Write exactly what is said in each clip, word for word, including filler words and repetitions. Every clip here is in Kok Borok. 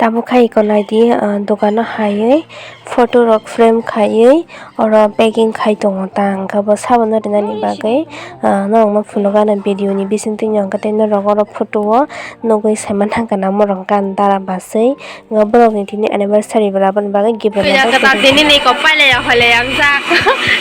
Abo khai iko naidi, ah, dogano haiwi photo rok frame khaiwi oro packing khai tongo ta, hwnkhe bo sabono rinani bagwi, ah, norokno phunukgo ano video ni bisingtwi hwnkhe tei norok oro photo o nugwi saimano hwnkhe na morok hwnkhe ani dara baswi. Nga borok ni tini anniversary bo labani bagwi gift rok. Kaya kata tini ni kok pailai ya hole yang jak.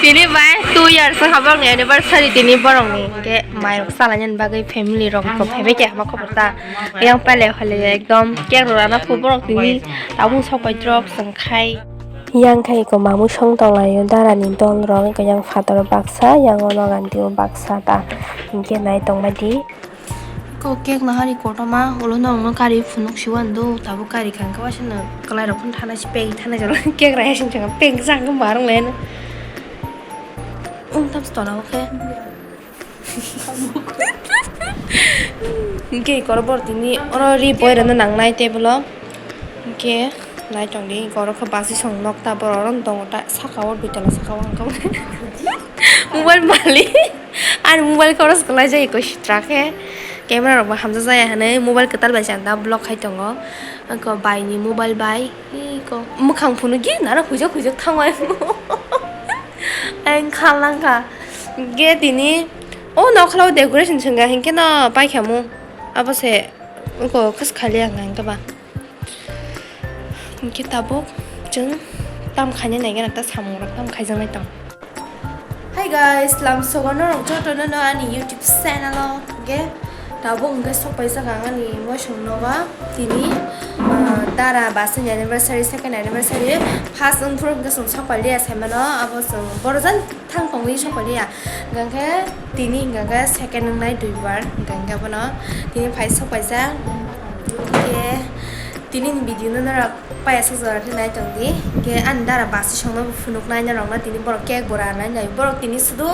Tini bai two years wngkha borok ni anniversary tini borok ni. Hingke mai rok salai nani bagwi family rok kok phaibai khe hama khobor ta. Yang pailai hole ekdom cake rok rana phu borok tini tabuk sok bai drop song khai. Yang khai ko mamui song tong lai o dara ni dol rok yang phatar baksa yang o nogan tio baksa ta. Hingke nai tong bai di. Ko cake no hari kotorma, ulo norokno kari phunuk siwan do, tabuk kari kha hwnkhe waisa no kwlai rok phano thana si pek thana jora cake rai asing chwng pek jang khe marwng lai no. Wng tam si tola o khe. Hwnkhe ikoro bor tini oro ri boi rwna nangnai table o. Hwnkhe nai tong di, ikoro khe basi song nok ta borok rok tongo ta saka o dui tola saka o hwnkhe. Mobile malik. Ani mobile khorok se kwlai jai ko sitra khe. Camera rok bo hamjak jaya hinwi mobile kwtal bai se ang da vlog khai tongo. Ako bai ni mobile bai. Iko mwkhang phunuk gini naro huijak huijak thango. Ang kha lang kha. Ge tini o nokhla o decoration swnga hinkhe no pai kha mu. Abo se iko khas khali ang ang khe ba. Hingke tabuk chwng tam khaina naikhe ta samung rok tam khaijaknai tong. Hi guys, lamsogo norok joto no ani YouTube channel o hingke tabuk hingke sok paijak ang ani moisong nogo tini, ah, dara basini anniversary, second anniversary, first wngphuru hingke chwng sok pailiya saimano abo chwng borok jan. Thang tongwi sokpaliya. Hingkha khe tini hingkha khe second wngnai duibar. Hingkha khe bono tini phai sokpaijak. Hingkhe tini ni video no norok payasajak jora khe nai tongdi. Hingkhe ani dara basi songno bo phunuknai norokno tini borok cake bo ranai nai. Borok tini sudu,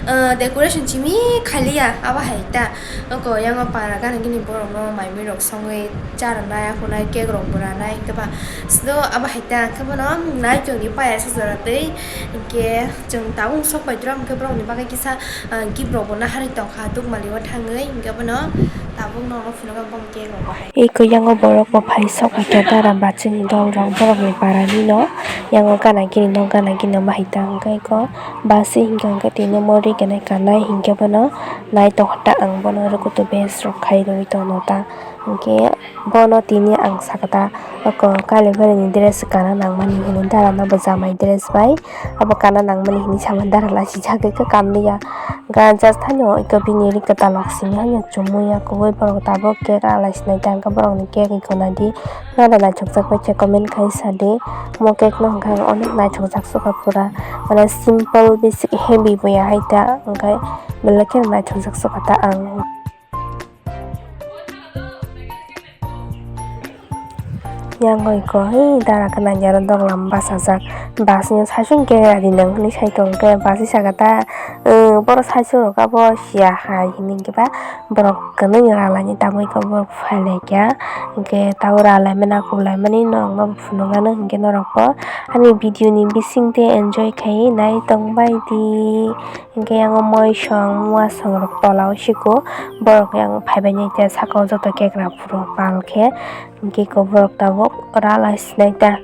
ah, decoration simi khailiya abo hai ta. Oko yang o para gana gini borok no mai mui rok songwi cha rwnai, aphunai cake rok bo ranai. Hingkhe ba sudu abo hai ta. Hingkhe bono nai tongdi payasajak jora tei. Hingkhe chwng tabuk sok bai drum hingkhe borokni bagwi kisa, ah, gift rokbo naharwi tongkha dukmali o thangwi, hingkhe bono tabuk nogo phunukha bong cake rokbo hai. Eko yango borokbo phai sok hai khe dara bachini dol rok borokni parani no yango gana gini no gana gini no bahai ta hingkhe eko basi hingkhe hingkhe tini mori gwnai kanai hingkhe bono nai tongkha ta ang bono rukutu bes rok khai rwui tongno ta. Hingkhe bono tini ang sakha ta, oko Kailaibari ni dress kana nangmani hinwi dara no bo jamai dress bai, abo kana nangmani hinwi sama dara lachijak khe kanliya. Hingkhe just haino eko bini ri kwtalok simi haino chumui ya kubui borok tabuk cake ala sinai ta, hingkhe borokni cake eko naidi nana naithokjak bai khe comment khai sadi. Omo cake no hingkhe ang onek naithokjak sukha pura, mane simple basic heavy bo ya hai ta, hingkhe belai kheno naithokjak sukha ta ang. Yang hoi ko, hei, dara khe nang ya ro doglam bachajak. Bus ni saichung kera di nang hinui sai tong khe, bus ni saka ta, eh, borok saichung rok abo sia hai hinui khe ba borok kwnwi ralai ni tamo khe borok phai lai kha. Hingkhe tabo ralai mani, kok lai mani norok no phunuk ano, hingkhe norok bo ani video ni bising twi enjoy khai nai tong bai di. Hingke yang o moisong, muasong rok tola o siko, borok yang phaibai nai te saka o joto kekra phuru pal khe, hingke ko borok tabuk rala sinai ta.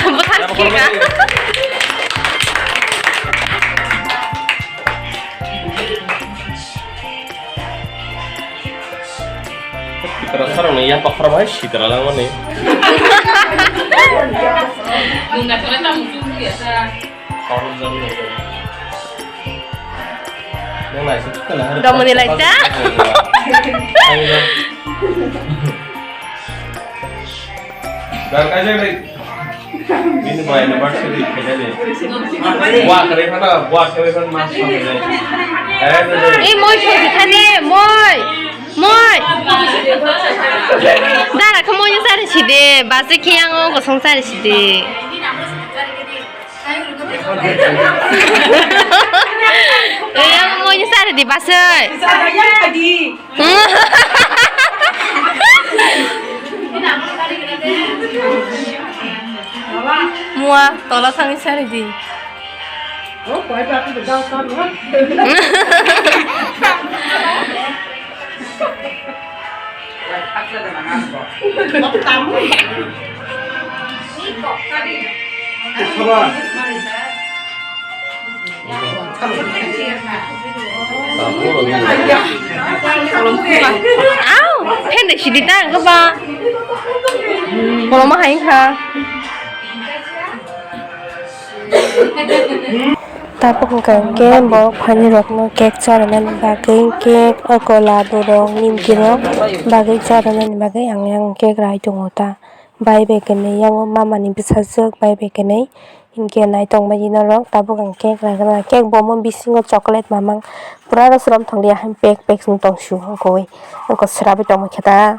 Buthar khe ka. Sitra sarong ni yapa khorok hai sitra langmani. Domoni lai ta. Dar kai jai. Bini bai anniversary khainani. Buak kharwi phano, buak kharwi phano mas samani. Eh, eh, eh. Ei, moi song thane, moi. Moi. Dara khe moi sari side, basi khe yang o gosong sari side. Yang moi sari di basai. Mua tola thangwi sari di. Au, phen de sidi ta ang ba. Koloma hai kha. Tabuk hwnkha hwnkhe borok phainirokno cake charwna bagwi cake, oko ladurok, nimkirok bagwi charwna bagwi ang yang cake rai tongo ta. Bai bai kwnwi yang mamani bwsajwk bai bai kwnwi hinkhe naitokmani norok tabuk ang cake rai kha na cake bo omo bisingo chocolate mamang pura rw srom thanglia pack pack wng tong su ongkha oi ongkha srabwi tongma khe ta.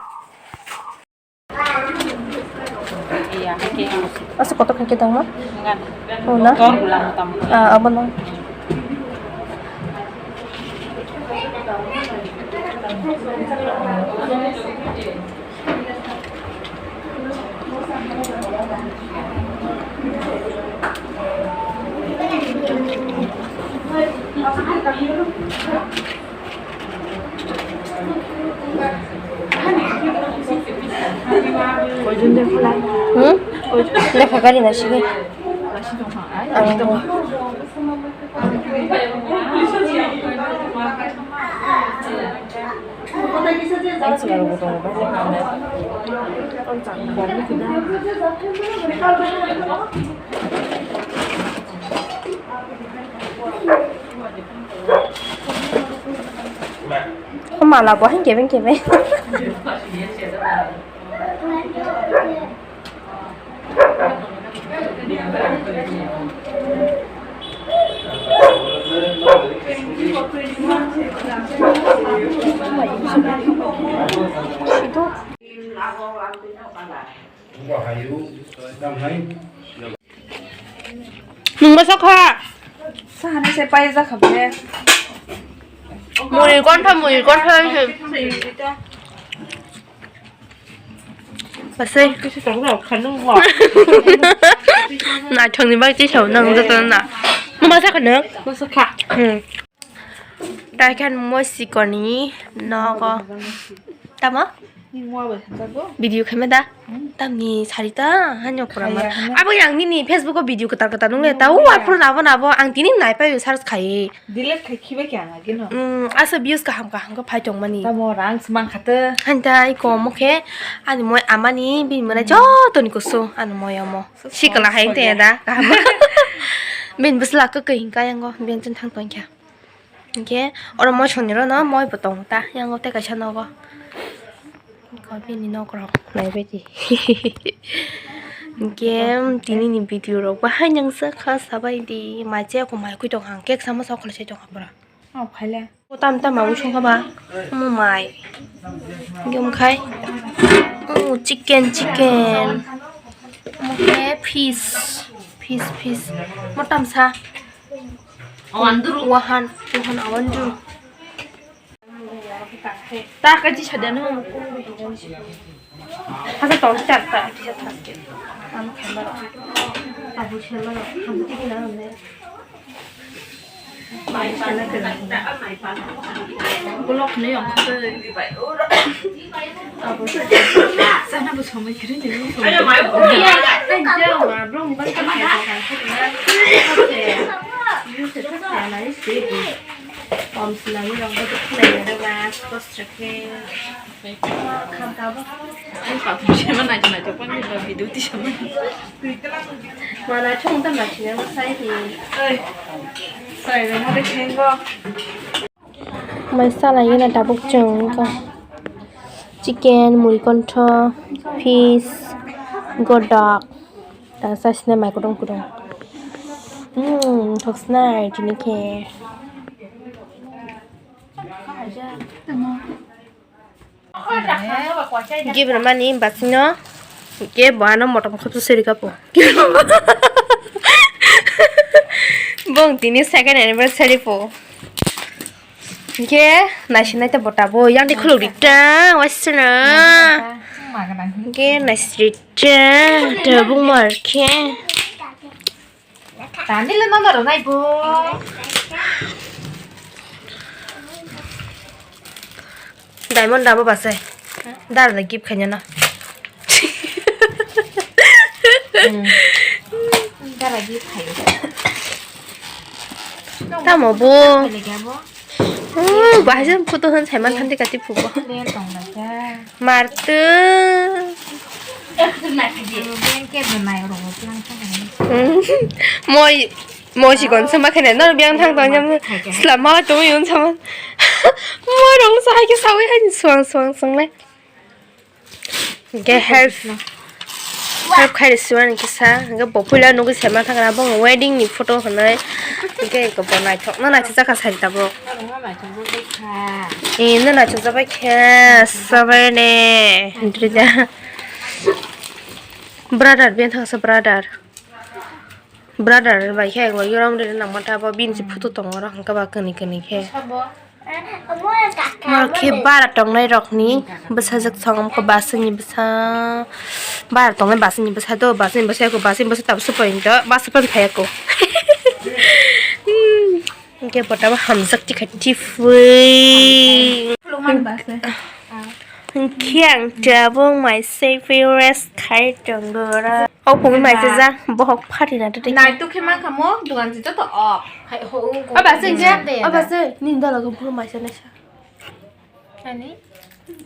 Asa kotor khe tongma? Enggak. Oh, na? Kotor ulang utama. Ah, abono. Hmm? Lekha gari na sini. Ang Mala bo hai kebeng kebeng. Nwng bwsa kha. Sahani se pai ja kha bole. Muri kontha, muri kontha. Pasai. Naithokni bagwi tisao nang joto na. Nwng bwsa kha nwng? Bwsa kha. Hmm. Daikhan mo sikoni nogo. Tamo? Video khaima da? Tamni sarita hanya kurama. Abo yang nini Facebook o video ketar ketar nung le ta. Oh, aphuru nabo nabo ang tini nai pai search khai. Delete khai khiba kya na gino. Mm, asa views kaham kaham ko phai tong mani. Tamo rang smang khate. Hanta i ko mo khe ani moi amani bin mona joto ni kusu ani moi amo. Sikala hai te da kaham. Bin bwsla khe khe hinka yango bin chen thang tong kya. Hingke oro moisongni rano moi bo tongo ta, yango tei kaisa nogo. Bini nok rok naibaidi. Hingke tini ni video rok bahai nangsa kha sabai di, mai chaya ko mai kui tong ang, cake samo sok khwlai se tong ang pura. O tam tam ang song kha ba, mo mai. Hingke umkhai, o chicken, chicken. Omo khe fish, fish, fish. Mo tam sa. Awan duru. Wahan, wahan awan duru. Ta kaji sadano. Hasa tong char ta. Am khamaro. Abu shamaro. Abu tiki na ne. Block ni ang. Sana bo samai kiri ni. Ayo mai. Ang jauh ma, bro, bukan kan saya kan saya. Saya, you saya saya na istri. Om silami rong ko khulai ada mas, kos cheke. Kham ka ba. Ai pa, saya mana aja na japan ni ba video ti sama. Mana chung ta na sini ma sai ni. Ai. Sai na mo de khengo. Mai salai gana tabuk chwng wngkha chicken, muri kontho, fish, godak, ta sasina mai kudung kudung. Hmm, thoksinai tini khe. Gibir mani basino ke bo ano motom khopso seri kapo. Bong tini second anniversary po. Ke naisinai te bota bo yang di khuluk dik ta wasna. Ge naisri cha tabuk mar khe. Tani le nono rwnai bo. Diamond dabo basai. Dar da gift khaina na. Dara gift khayo. Tamo bo. Khaile kya bo? Oh, bahai jang photo han saiman thandi kati phubo. Clear tong lai kya? Martu. Blanket bo nai oro bo plang thang. Moi, moi si kon sama khene no biang thang tong jam. Slam ma tu yun sama. Moi rong sa ke sawi han suang suang sang le. Hingke help, help khai rwsima ni kisa, hingke bo puila nugui sema thangna bo wedding ni photo hinui, hingke bo naithok no naithok jaka sai tabuk. Ee, no naithok jabai khe, sabai ne, hingke brother, bini thangsa brother. Brother bai khe ego yorong rina nangma ta bo bini se photo tongo oro hwnka ba kani kani khe. Oro khe bara tongnai rokni bwsajwk song wngkha basini bwsa. Bara tongnai basini bwsa do, basini bwsa eko basini bwsa tabuk supai hinto basa pan phai eko. Hwnkhe bo tabuk hamjak tikha tifui. Hwnkhe ang tabuk mai se rest khai tongo oro. O pungwi mai se ja bohok phatina tei. Nai tu khe mankha mo dugan si joto off. Hai ho. O ba se je, o ba se ni dala go buru mai se na sa. Ani?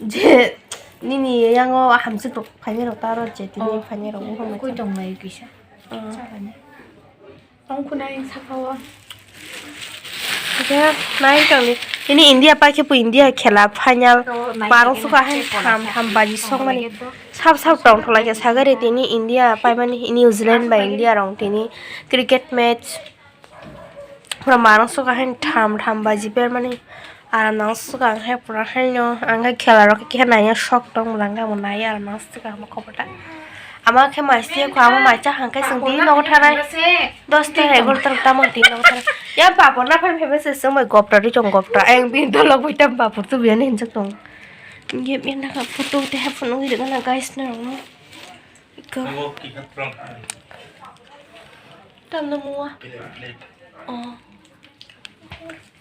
Je nini yango hamjak rok phaini rok taro je tini phaini rok bohok mai. Koi tong mai kisa. Chalani. Tongkhunai saka o. Khe nai tongni. Ini India pai khe bo India khela final. Barong suka hai tham tham baji sokmani. Sab sab tongthola khe sagari tini India paimani New Zealand bai India rong tini cricket match. Pura barong suka hai tham tham baji bermani. Aram nang swkang khe pura haino ang khe khela rok khe naiya sok tong mwnang khe amo naiya aram nang swkang amo khobor ta. Ama khe mai se kho amo mai cha hang khe chwng tini nogo thanai dos ta egaroh ta tamo tini nogo thanai. Ya bapor na phai phai se chwng bai gopra ri chong gopra ayang bini dolo bui tam bapor tu biyani hinjak tong. Nge bini naka photo te ha phone ngi rikana guys na rok no. Iko. Tam no mua. Oh.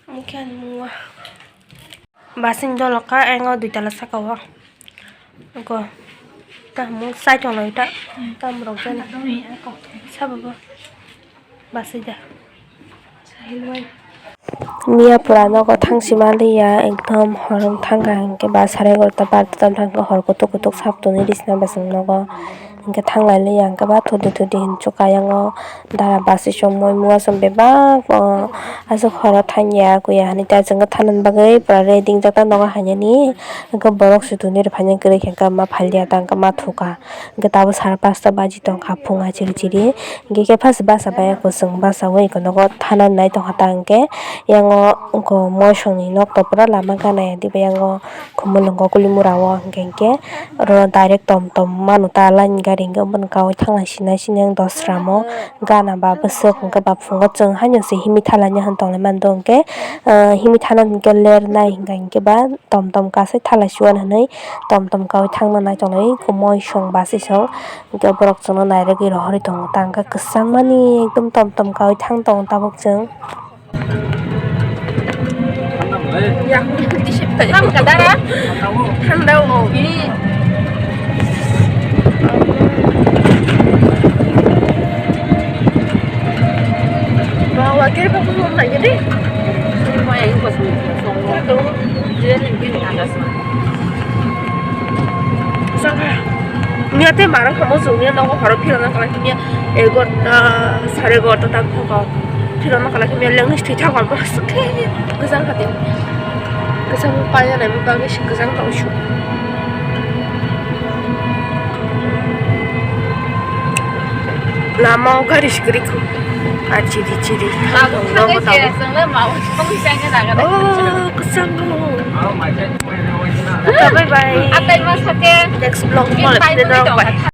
Mungkin mua. Basing dolo ka engo dui tala saka o. Go. Kamu sai tong loi ta. Tam rok jani. Sabo bo. Basai da. Miya pura nogo thang sima liya ekdom hor wng thang kha hinkhe ba sare egaroh ta bar ta tam thang kha hor kutuk kutuk sap tongwi risna bwswng nogo. Hinkhe thanglai liya hinkhe ba thudi thudi hinchuk kha yango dara basi chongmoi muiya chwng bebak aswk horo thangya kuya hinui ta chwngno thanani bagwi pura ready wngjak ta nogo hainani hinkhe borok se tongni rw phainai kwrwi khe ma phalya ta hinkhe ma thukha hinkhe tabuk sare pasta baji tongkha phunga chiri chiri hinkhe khe basa baya kwchwng basaui nogo thanani nai tongkha ta hinkhe yango moisongni nok to pura lama gana ya diba yango. Khumulwngo kulimura o hwnkhe hwnkhe oro direct tom tom manu ta line gari hwnkhe omono kaui thanglai sinai sini ang dosra mo gana ba bwswk hwnkhe ba phungo chwng haino se himwi thalaina hwn tonglaimani do hwnkhe himwi thana hwnkhe ler nai hwnkhe hwnkhe ba tom tom kasai thalai siwan hwnwi tom tom kaui thangna nai tonglai moisong basisong hwnkhe borok chwngno nairogwi rohorwi tongo ta hwnkhe kwchangmani ekdom tom tom kaui thang tongo tabuk chwng. Tam kadara. Thanda o. Bawa kiri pa kulo na gede. Sangha. Miya te marang kamo sung miya nogo horo phirona kala miya egarta sare egarta ta bokol. Phirona kala miya lengni thwi thang kol bwswk khe kwchang kha te. Kwchang paiya nai bagwi se kwchang tong su. Lama o gari sikiri khu. A chiri chiri. Tabuk thangwi se chwngno ma o thangwi chaina naga. Oh, kwchang. Bye bye. Atai ma sate. Next vlog mo le.